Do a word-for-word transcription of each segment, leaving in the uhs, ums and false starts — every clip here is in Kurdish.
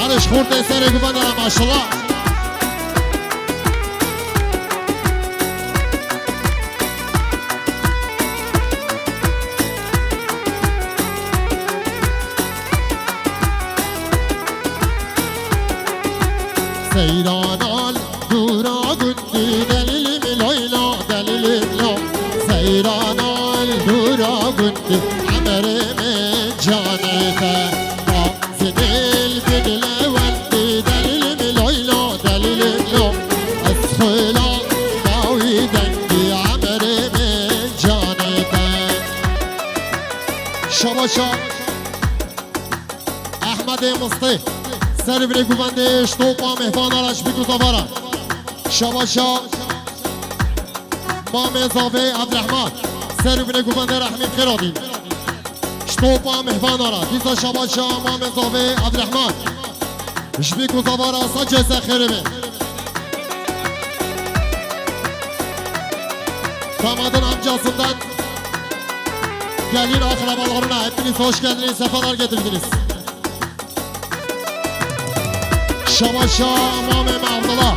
Ji xortê serê guvan de, maşallah. Seyran al dûra gundî, delîlim loyla, delîlim lo. Seyran al dûra gundî, emerê min canê te. Zinil bin Lewendî, delîlim loyla, delîlim lo. Ez xwela dawî dengî, emerê min canê te. Şabaşa Ehmedê Mistê, ser birê guvendê ji topa mêhvana re ji bîk û zavara. Şabaşa Mamê Zavê Evdrehman, ser û binê guvendê re hemî xêr hatî. Ji topa mêhvana re, dîsa şabaşa Mamê Zavê Evdrehman. Ji bîk û zavara sa cese xêrê be. Damadın amcasından gelin akrabalarına hepiniz hoş geldiniz, sefalar getirdiniz. Şabaşa Mamê me Abdullah.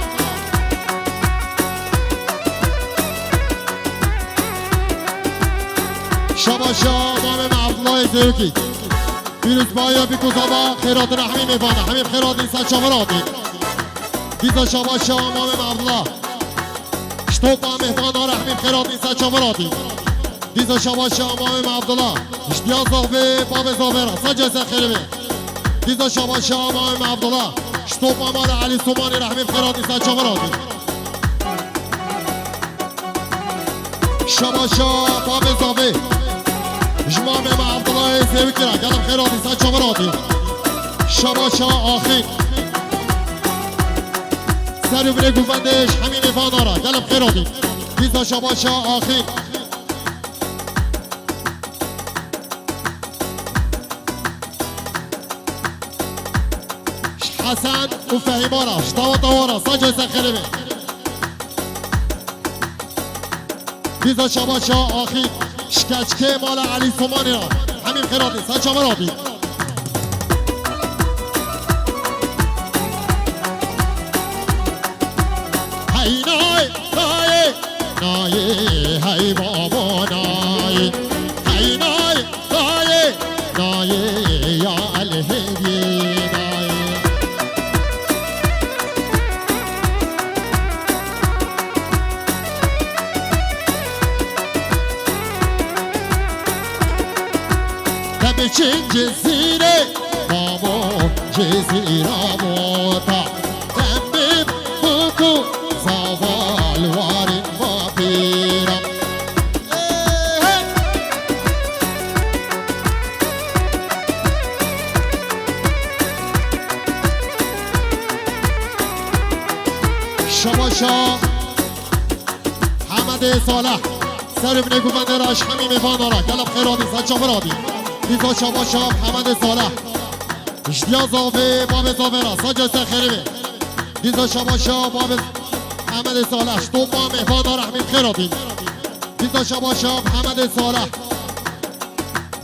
Şabaşa Mamê me Abdullahê Zewkî. Pîrozbahiya bîk û zava xêratina hemî mêvana, hemî xêratî ser çavan hatî. Dîsa şabaşa Mamê me Abdullah. Ji topa mêhvana re hemî xêratî ser çavan hatî. Dîsa şabaşa Mamê me Abdullah. Ji diya zavê, bavê zavê re. Sa cese xêrê be. Dîsa şabaşa Mamê me Abdullah. Ji topa mala Elî Somanî re hemî xêratî ser çavan hatî. Şabaşa bavê zavê. Ji Mamê me Abdullahê Zewikî re. Gelek xêratî ser çavan hatî. Şabaşa Axîn. Ser û birê guvendê ji hemî mêvana re. Gelek xêratî. Dîsa şabaşa Axîn. Ji Hesen û Fehîma re, ji daweta wan re, sa cese xêrê be. Dîsa şabaşa Axîn, ji keçikê mala Elî Somanî re, hemî xêratî, ser çavan hatî. Hey nay, nayê, nayê, hey babo nayê. Hey nay, nayê, nayê, ya elhêdiyê nayê. Te biçin Cizîrê, mamo Cizîra mota. Em bê bûk û zava li warên ma pêra. Ê, hey! Şabaşa Hemedê Saleh. Ser û binê guvendê re ji hemî mêvana re. Gelek xêr hatî, ser çavan hatî. Dîsa şabaşa Hemedê Saleh. Ji diya zavê, bavê zavê re. Sa cese xêrê be. Dîsa şabaşa bavê Hemedê Saleh. Ji topa mêvana re hemî xêr hatî. Dîsa şabaşa Hemedê Saleh.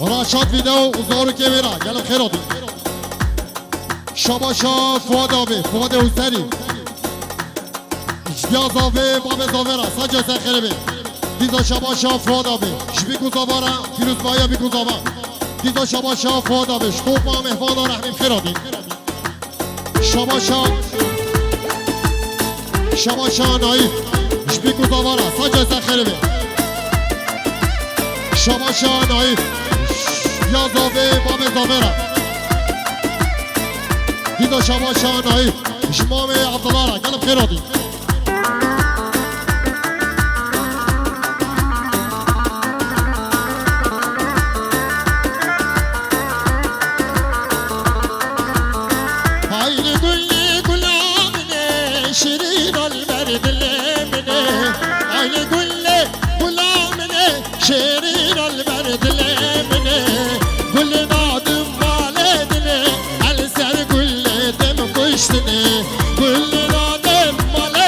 Raşat Video û zarokê wê re. Gelek xêr hatî. Şabaşa Fuad abi, Fuadê Husênî. Ji diya zavê, bavê zavê re, sa cese xêrê be. Dîsa şabaşa Fuad abi. Ji bîk û zava re, pîrozbahiya bîk û zava. Dîsa şabaşa Fuad abi. Ji topa mêvana re hemî xêr hatî. Şabaşa, şabaşa Naîf. Ji bîk û zava re, sa cese xêrê be. Şabaşa Naîf. Ji diya zavê, bavê zavê re. Dîsa şabaşa Naîf. Ji mamê Abdullah re. Gelek xêr hatî. Hayli gulli gula min ê, şirîn al ber dilê min ê. Hayli gulli gula min ê, şirîn al ber dilê min ê. Gulli nadim malê dilê, el ser gulli dim kuştinê. Gulli nadim malê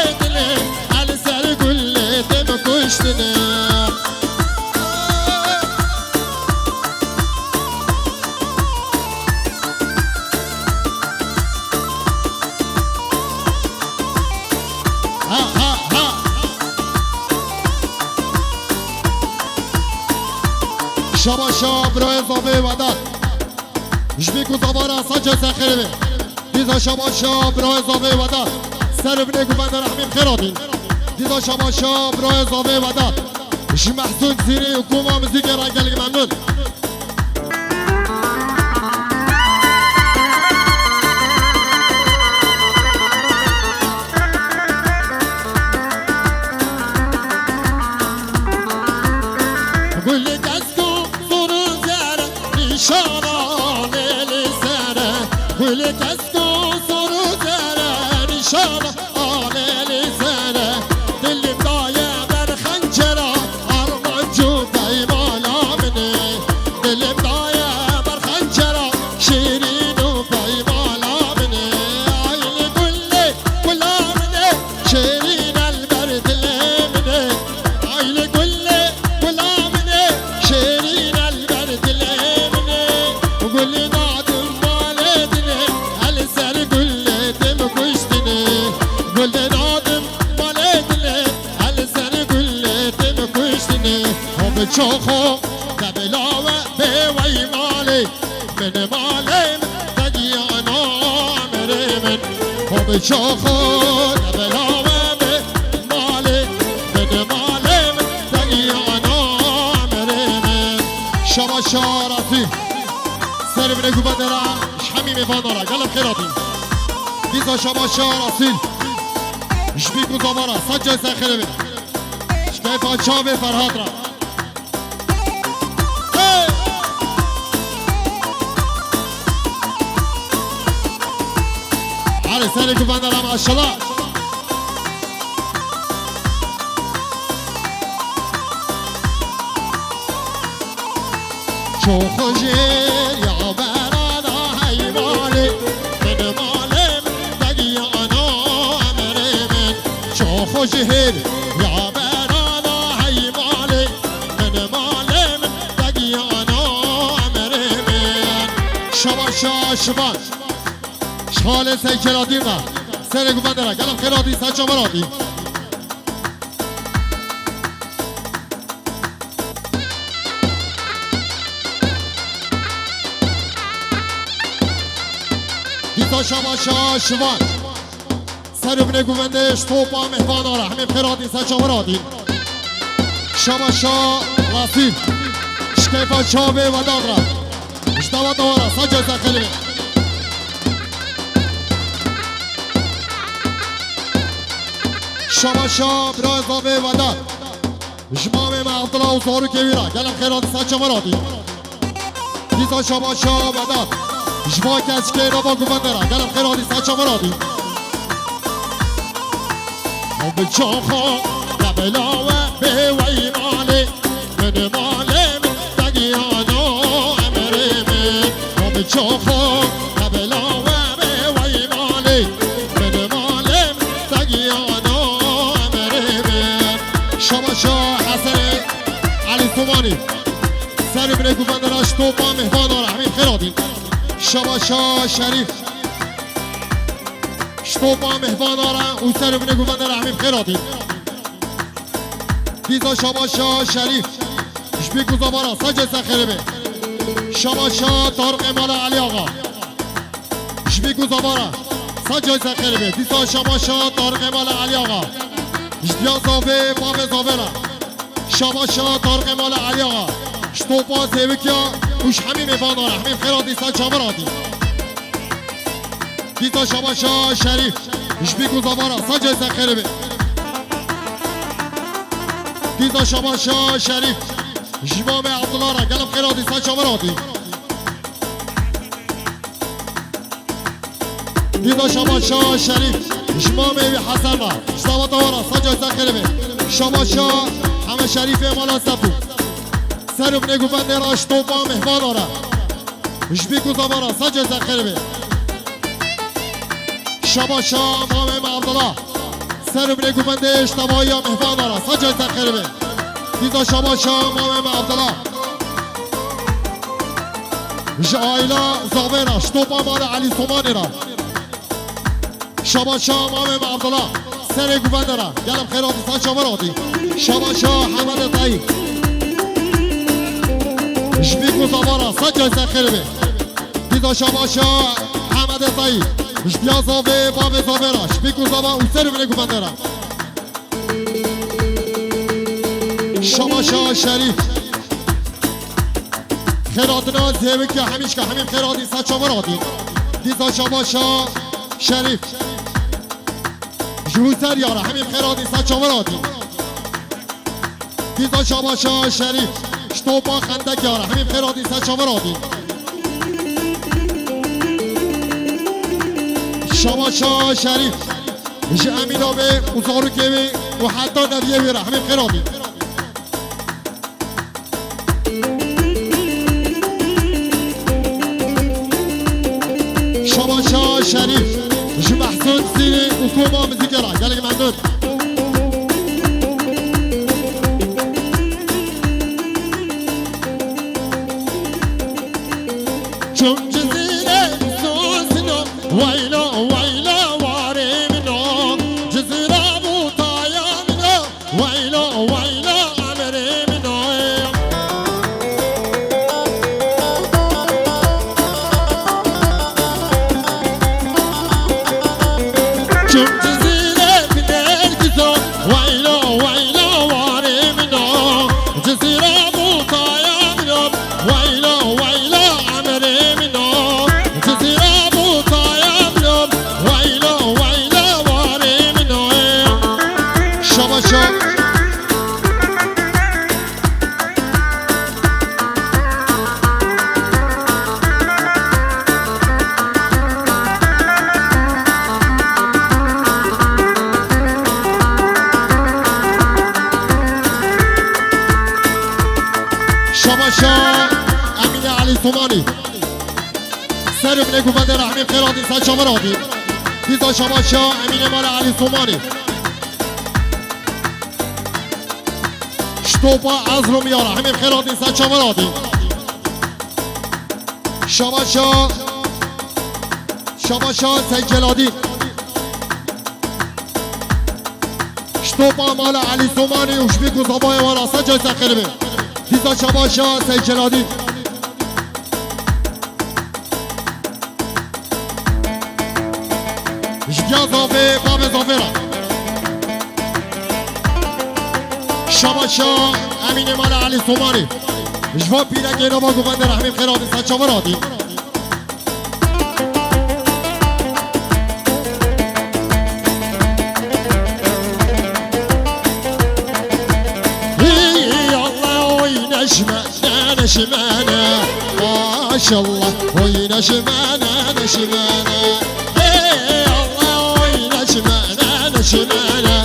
Şabaşa birayê zavê Vedat. Ji bî ku zavara sace zexirê be. Dîza şabaşa birayê zavê Vedat. Ser û binê guvende rehmî xêr hatîn. Dîza şabaşa birayê zavê Vedat. Ji Mehsûn Zîrî û koma muzîkê re gelek memnûn. Gulê kesko sor û zere nîşana lê li sere. Gulê kesko sor û zere nîşana lê li sere. Dilim daye ber xencera armanc û peymana min e. Dilim daye ber xencera şîrîn û peymana min e. Ay li gulê gula min e. Şêrîn el ber dilê min e. Ay li gulê gula min e. Şêrîn el ber dilê min e. Gulê nadim malê dilê. El ser gulê tim kuştinê. Gulê nadim malê dilê. El ser gulê tim kuştinê. Ho bi çoxo de bila we bê wey malê. Min malê min tegiyana emirê min. Xwe bi çoxo de belawe bi malê. Min malê min tegiyana emirê min. Şabaşa Rasîl. Ser binê guvendera ji hemî mêvana re. Gelek xêr hatî. Dîsa şabaşa Rasîl. Ji bî ku zavara. Sace ser xêrê be. Ji keyfa çavê Ferhat re. Hey! Hadi seni güvenden ama aşıla. Çok hoş ya berana hayvali. Benim alem dagi ana emrimin. Çok hoş her ya berana hayvali. Benim alem dagi ana emrimin. Şabaşa şivan. Şale seykeladina. Sene guvendera. Gelem xeladî saça veradî. Dîsa şabaşa şivan. Ser û binê guvendê ji topa mehvana re. Hemê bi xêr hatî, ser çavan hatî. Şabaşa Rasîl. Ji keyfa çavê Vedat re. Ji daweta we re. Sace ser xêrê. Şabaşa birayê zavê Vedat. Ji mamê me Abdullah û zarokê wî re. Gelek xêr hatî, ser çavan hatî. Dîsa şabaşa Vedat. Ji van keçikê nava guvende re. Gelek xêr hatî, ser çavan hatî. Bi çoxo de belawe bê wey malê. Min malê min tegiyana emirê min. Bi çoxo de belawe bê wey malê. Min malê min tegiyana emirê min. Şabaşa Hesenê Elî Somanî. Ser û binê guvendera ji topa mehvana re. Hemî bi xêr hatîn. Şabaşa Şerîf. Ji topa mehvana re û ser û binê guvendera hemî bi xêr hatîn. Dîsa şabaşa Şerîf. Ji bî ku zavara sace ser xêrê be. Şabaşa Tarık Emala Elî Axa. Ji bî ku zavara sace ser xêrê be. Dîsa şabaşa Tarık Emala Elî Axa. Ji diya zavê bavê zavê re. Şabaşa Tarık Emala Elî Axa. Ji topa zêwikiya û ji hemî mêvana re. Hemî bi xêr hatî, ser çavan hatî. Dîsa şabaşa Şerîf. Ji bî ku zavara sace ser xêrê be. Dîsa şabaşa Şerîf. Ji mamê Abdullah re. Gelek xêr hatî, ser çavan hatî. Dîsa şabaşa Şerîf. Ji mamê wî Hesen re. Ji daweta we re. Sace ser xêrê be. Şabaşa Heme Şerîfê mala Sefû. Ser û binê guvendê re ji topa mehvana re. Ji bî ku zavara sace ser xêrê be. Şabaşa mamê me Abdullah. Ser û binê guvendê ji tevahiya mehvana re. Sace ser xêrê be. Dîsa şabaşa mamê me Abdullah. Ji aîla zavê re, ji topa mala Elî Somanê re. Şabaşa mamê me Abdullah. Serê guvende re. Gelem xêr hatî, ser çavan hatî. Şabaşa Hemede Tayî. Ji bîk û zava ra, sa cayse xêr be. Dîza şabaşa Hemedê Tayî. Ji diya zavê bavê zavê ra. Ji bîk û zava û ser û binê guvende ra. Şabaşa Şerîf. Xêr hatina zêwikê hemîşka hemî xêr hatî sa çavar hatî. Dîza şabaşa Şerîf. Ji Hûser yara hemî xêr hatî sa çavar hatî. Dîza şabaşa Şerîf. Ji topa xendek yara hemî xêr hatî sa çavar hatî. Şabaşa Şerîf. Ji Emîna wê û zarokê wê û heta neviyê wê re hemî xêr hatî. Şabaşa Şerîf, ji Mehsûd Zînî û koma muzîkê re gelek memnûn. Çûm Cizîrê sozino, waylo, waylo, warê min o. Cizîra bû taya min o. Waylo, waylo, emrê min o. Çûm Cizîrê bi Nêrgiz o. Waylo, waylo, warê min o. Cizîra bû taya min o. Waylo, waylo, emrê min o. Cizîra bû taya min o. Waylo, waylo, warê min o. Şabaşa. Şabaşa Emîne Elî Somanî. Ser û binê guvende re hemî xêr hatî, sa çavar hatî. Dîza şabaşa Emîne mala Elî Somanî. Ji topa Ezrom yara hemî xêr hatî, sa çavar hatî. Şabaşa, şabaşa Seyceladî. Ji topa mala Elî Somanî û ji bîk û zavayê wara sa cayse xêr be. Dîza şabaşa Seyceladî. Ji diya zavê, bavê zavê re. Şabaşa Emînê mala Elî Somanî. Ji va pîrekê nava guvende re hemî xêr hatî, sa çavar hatî. Hey Allah, oy neşme. Nane şimene, maşallah, oyna şimene, ne şimene. Ey Allah, oyna şimene, ne şimene.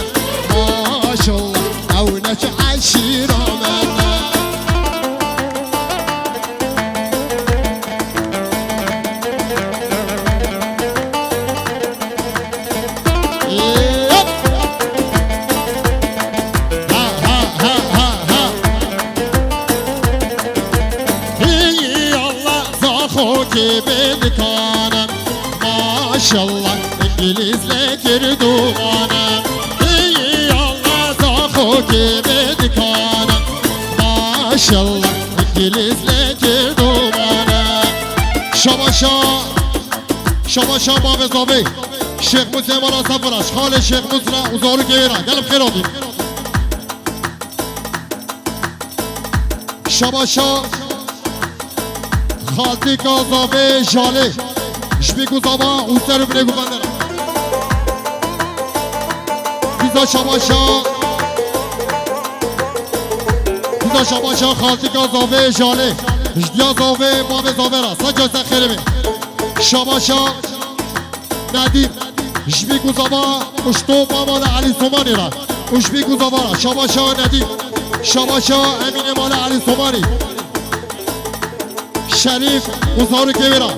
Maşallah, ew ne çi eşîra mene. Hop! Ha, ha, ha, ha, ha. Hey Allah, zaxo kê bê dikane. Maşallah, îngilîz lê girduxane. Hey Allah, zaxo kê bê dikane. Maşallah, îngilîz lê girduxane. Şabaşa. Şabaşa bavê zavê Şêx Mûsê mala Sefira, ji xalê Şêx Mûs re û zarokê wê re. Gelek xêr hatî. Şabaşa xaltîka zavê Jalê. Ji bîk û zava û ser û binê guvende re. Dîza şabaşa. Dîza şabaşa xaltîka zavê Jalê. Ji diya zavê bavê zavê re. Sa cayse xêr be. Şabaşa Nedîm. Ji bîk û zava û ji topa mala Elî Somanî re. Û ji bîk û zava re. Şabaşa Nedîm. Şabaşa Emînê mala Elî Somanî. Şerîf û zarokê wê re.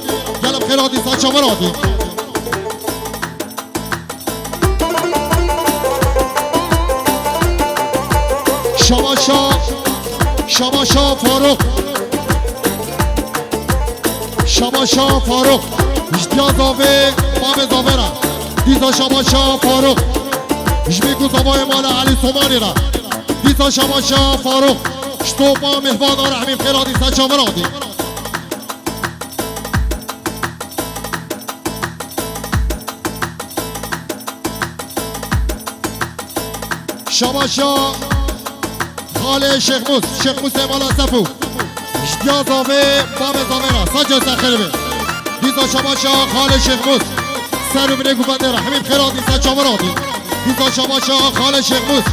Gelek xêr hatî, sa çavar hatî. Şabaşa, şabaşa Faruk. Şabaşa Faruk. Ji diya zavê, bavê zavê re. Dîza şabaşa Faruk. Ji bîk û zavayê mala Elî Somanî re. Dîza şabaşa Faruk. Ji topa mêhvana re hemî bi xêr hatî, ser çavan hatî. Şabaşa xalê Şêxmûs, Şêxmûsê mala Sefû. Ji diya zavê, bavê zavê re, sac û ser xêr be. Dîsa şabaşa xalê Şêxmûs. Ser û binê guvendê re, hemî bi xêr hatî, ser çavan hatî. Dîsa şabaşa xalê Şêxmûs.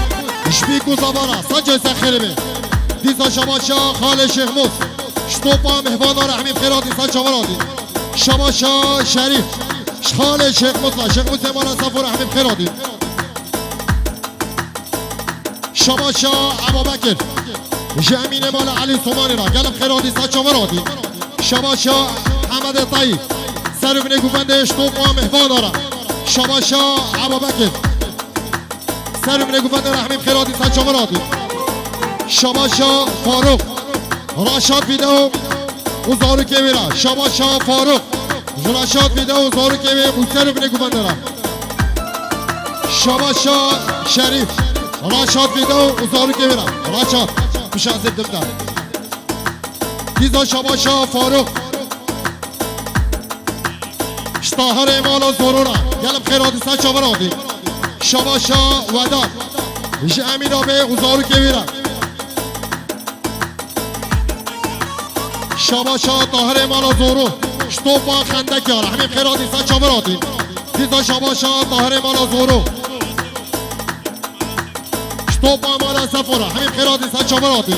Ji bîk û zava re, sac û ser xêr be. Dîsa şabaşa xalê Şêxmûs. Ji topa mêhvana re, hemî bi xêr hatî, ser çavan hatî. Şabaşa Şerîf. Ji xalê Şêxmûs re, Şêxmûsê mala Sefû re, hemî bi xêr hatî. Şabaşa Ebabekir. Ji Emînê mala Elî Somanî re. Gelek bi xêr hatî, ser çavan hatî. Şabaşa Hemedê Tayî. Ser û binê guvendê ji topa mêhvana re. Şabaşa Ebabekir. Ser û binê guvendê re hemî bi xêr hatî, ser çavan hatî. Şabaşa Faruk. Raşat Vîdeo û zarokê wê re. Şabaşa Faruk. Ji Raşat Vîdeo û zarokê wê û ser û binê guvendê re. Şabaşa Şerîf. Raşat Vîdeo û zarokê wê re. Raşat. Pişa zêr dimde. Dîsa şabaşa Faruk. Ji Tahirê mala Zoro re. Gelek bi xêr hatî, ser çavan hatî. Şabaşa Vedat. Ji Emîna bê û zarokê wê re. Şabaşa Tahirê mala Zoro. Ji topa Xendekê re. Hemî bi xêr hatî, ser çavan hatî. Dîsa şabaşa Tahirê mala Zoro. Ji topa mala Sefo re. Hemî bi xêr hatî, ser çavan hatî.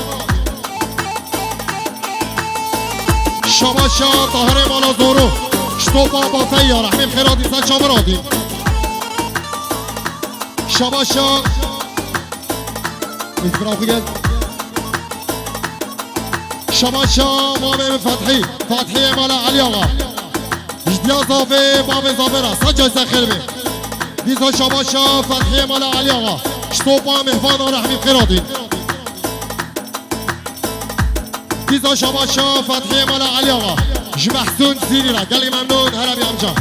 Şabaşa Tahirê mala Zoro. Ji topa Bafeya re. Hemî bi xêr hatî, ser çavan hatî. Şabaşa. Îtibra xwe gel. Şabaşa mamê min Fethî. Fethîyê mala Elî Axa. Ji diya zavê, bavê zavê re. Sac û ser xêr be. Dîsa şabaşa Fethîyê mala Elî Axa. Ji topa mêhvana re hemî bi xêr hatî. Dîsa şabaşa Fethîyê mala Elî Axa. Ji Mehsûn Zîrî re. Gelî memnûn, here bî amca.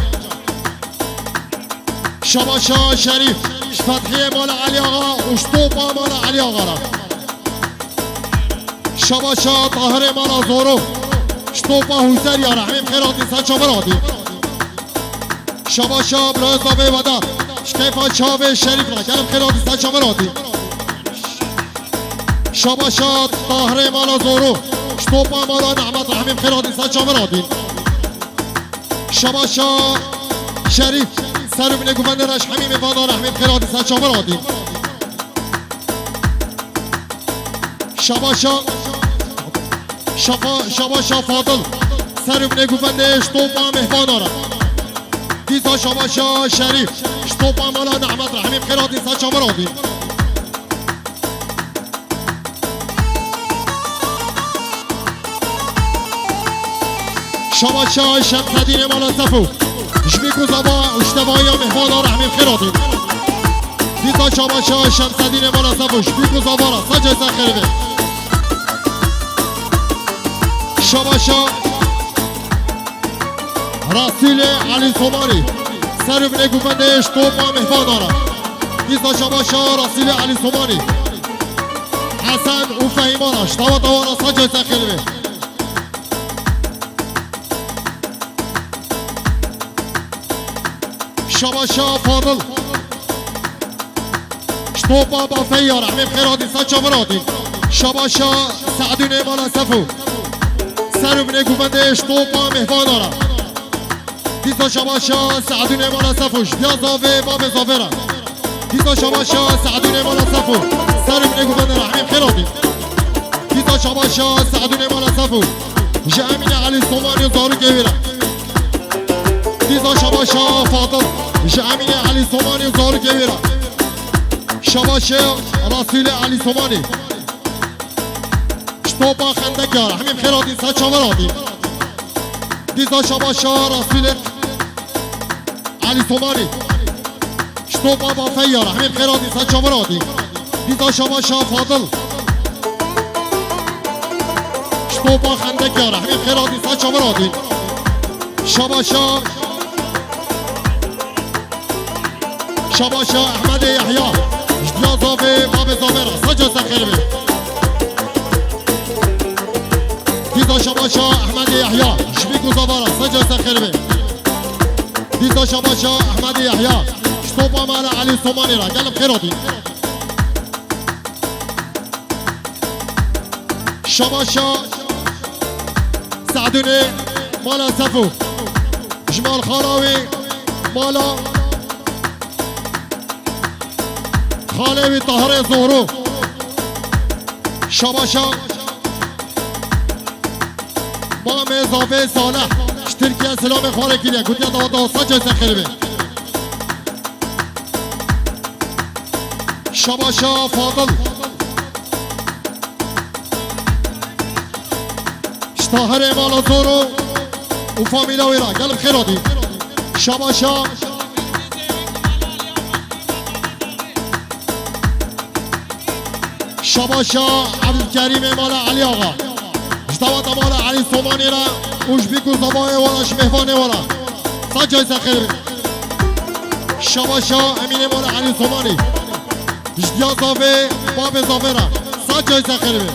Şabaşa Şerîf. Ji Fethîyê mala Elî Axa û ji topa mala Elî Axa re. Şabaşa Tahirê mala Zoro. Ji topa Hûseriya re. Hemî bi xêr hatî, ser çavan hatî. Şabaşa bira zavê Vedat. Ji keyfa çavê Şerîf re. Gelek bi xêr hatî, ser çavan hatî. Şabaşa Tahirê mala Zoro. Ji topa mala Nehmet re. Hemî bi xêr hatî, ser çavan hatî. Şabaşa Şerîf. Ser û binê guvendê re, ji hemî mêvana re. Hemî bi xêr hatî, ser çavan hatî. Şabaşa, şafa-, şabaşa Fadil. Ser û binê guvendê ji topa mêhvana re. Dîsa şabaşa Şerîf. Ji topa mala Nehmet re. Hemî bi xêr hatî, ser çavan hatî. Şabaşa Şemsedînê mala Sefo. Ji bîk û zava û ji tevaya mêhvana re hemî bi xêr hatî. Dîsa şabaşa Şemsedînê mala Sefo. Ji bîk û zava re. Sac û ser xêr be. Şabaşa Rasûlê Elî Somanî. Ser û binê guvendê ji topa mêhvana re. Dîsa şabaşa Rasûlê Elî Somanî. Hesen û Fehîmana. Ji tawa tawa re. Sac û ser xêr be. Şabaşa Fadil. Ji topa Bafeya re. Hemî bi xêr hatî, ser çavan hatî. Şabaşa Se'dûnê mala Sefo. Ser û binê guvendê ji topa mêhvana re. Dîsa şabaşa Se'dûnê mala Sefo. Ji diya zavê, bavê zavê re. Dîsa şabaşa Se'dûnê mala Sefo. Ser û binê guvendê re. Hemî bi xêr hatî. Dîsa şabaşa Se'dûnê mala Sefo. Ji Emîne Elî Somanî û zarokê wê re. Dîsa şabaşa Fadil. Ji Emîne Elî Somanî û zarokê wê re. Şabaşa Rasûlê Elî Somanî. Ji topa Xendekê re. Hemî bi xêr hatî, ser çavan hatî. Dîsa şabaşa Rasûlê Elî Somanî. Ji topa Bafeya re. Hemî bi xêr hatî, ser çavan hatî. Dîsa şabaşa Fadil. Ji topa Xendekê re. Hemî bi xêr hatî, ser çavan hatî. Şabaşa, şabaşa Ehmedê Yehya. Ji diya zavê, bavê zavê re. Sac û ser xêr be. Şabaşa Ehmedê Yehya, ji bî ku zavara, sa caysa xêr be. Dîsa şabaşa Ehmedê Yehya, ji topa mala Elî Somanî ra, gelib xêr hatî. Şabaşa Se'dûnê mala Sefû, ji mal xala wî mala xalê wî Tahirê Zohrû. Şabaşa Mamê Zavê Salih ji Tirkiye selamê xwe re kiriye. Gotiye dawa dawa sa caysa xêr be. Şabaşa Fadil. Ji Tahirê mala Zoro û famîla wê re. Gelib xêr hatî. Şabaşa Şabaşa Ebdulkerîmê mala Elî Axa. Ji daweta mala Elî Somanî re û ji bîk û zavayê we re, ji mêvanê we re. Sa caysa xêr be. Şabaşa Emînê mala Elî Somanî. Ji diya zavê, babê zavê re. Sa caysa xêr be.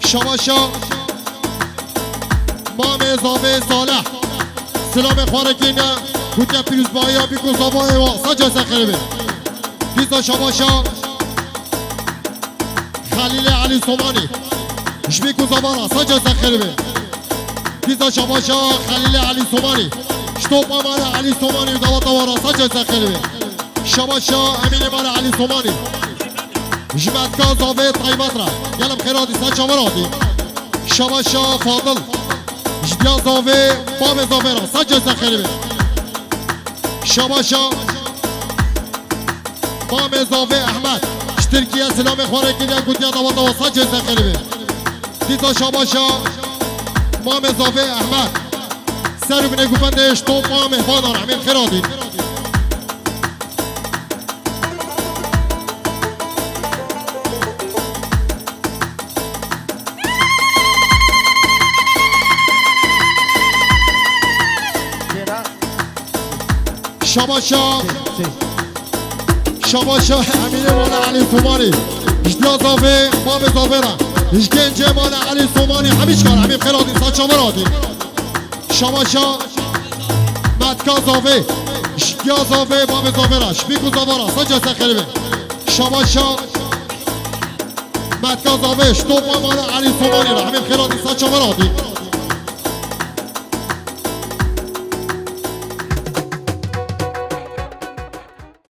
Şabaşa Mamê Zavê Salih. Silamê xwe re kêne. Gotiye pîrozbahiya bîk û zavayê we. Sa caysa xêr be. Dîsa şabaşa Xelîlê Elî Somanî. Ji bîk û zava re. Sa caysa xêr be. Dîsa şabaşa Xelîlê Elî Somanî. Ji topa mala Elî Somanî û daweta we re. Sa caysa xêr be. Şabaşa Emînê mala Elî Somanî. Ji metka zavê taybet re. Gelib xêr hatî, sa çavan hatî. Şabaşa Fadil. Ji diya zavê, babê zavê re. Sa caysa xêr be. Şabaşa Mamê zavê Ehmed. Ji Tirkiye silamê xwe re kiriye, gotiye dawa dawa, sa caysa xêr be. Dîsa şabaşa Mamê zavê Ehmed. Ser û binê guvendê ji topa mêvanan re. Hemî xêr hatî. Şabaşa. Şabaşa Emînê mala Elî Somanî. Ji diya zavê, babê zavê re. Ji gencê mala Elî Somanî. Hemî çikar, hemî xêr hatî, sa çavan hatî. Şabaşa Metka zavê. Ji diya zavê, babê zavê re. Ji bîk û zava re. Sa caysa xêr be. Şabaşa Metka zavê. Ji topa mala Elî Somanî re. Hemî xêr hatî, sa çavan hatî.